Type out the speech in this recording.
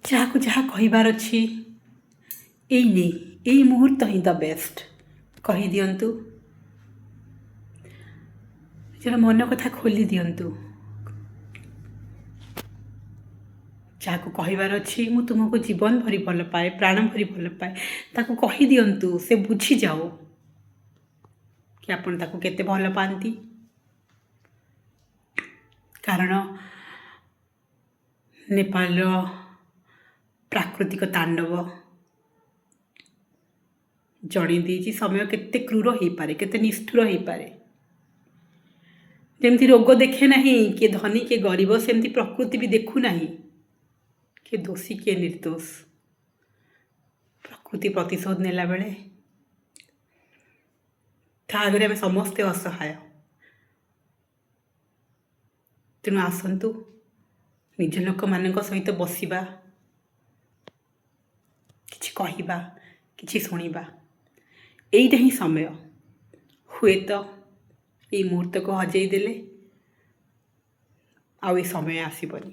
ଯାହାକୁ ଯାହା କହିବାର ଅଛି, ଏଇ ନେଇ ଏଇ ମୁହୂର୍ତ୍ତ ହିଁ the best, କହିଦିଅନ୍ତୁ। ନିଜର ମନ କଥା ଖୋଲି ଦିଅନ୍ତୁ। ଯାହାକୁ କହିବାର ଅଛି ମୁଁ ତୁମକୁ ଜୀବନ ଭରି ଭଲ ପାଏ, ପ୍ରାଣ ଭରି ଭଲ ପାଏ, ତାକୁ କହିଦିଅନ୍ତୁ। ସେ ବୁଝିଯାଉ କି ଆପଣ ତାକୁ କେତେ ଭଲ ପାଆନ୍ତି। କାରଣ ନେପାଳର ପ୍ରାକୃତିକ ତାଣ୍ଡବ ଜଣେଇ ଦେଇଛି ସମୟ କେତେ କ୍ରୂର ହେଇପାରେ, କେତେ ନିଷ୍ଠୁର ହେଇପାରେ। ଯେମିତି ରୋଗ ଦେଖେ ନାହିଁ କିଏ ଧନୀ କିଏ ଗରିବ, ସେମିତି ପ୍ରକୃତି ବି ଦେଖୁନାହିଁ କିଏ ଦୋଷୀ କିଏ ନିର୍ଦ୍ଦୋଷ। ପ୍ରକୃତି ପ୍ରତିଶୋଧ ନେଲା ବେଳେ ତା ଆଗରେ ଆମେ ସମସ୍ତେ ଅସହାୟ। ତେଣୁ ଆସନ୍ତୁ, ନିଜ ଲୋକମାନଙ୍କ ସହିତ ବସିବା, କିଛି କହିବା, କିଛି ଶୁଣିବା। ଏଇଟା ହିଁ ସମୟ। ହୁଏତ ଏଇ ମୁହୂର୍ତ୍ତକୁ ହଜେଇ ଦେଲେ ଆଉ ଏ ସମୟ ଆସିବନି।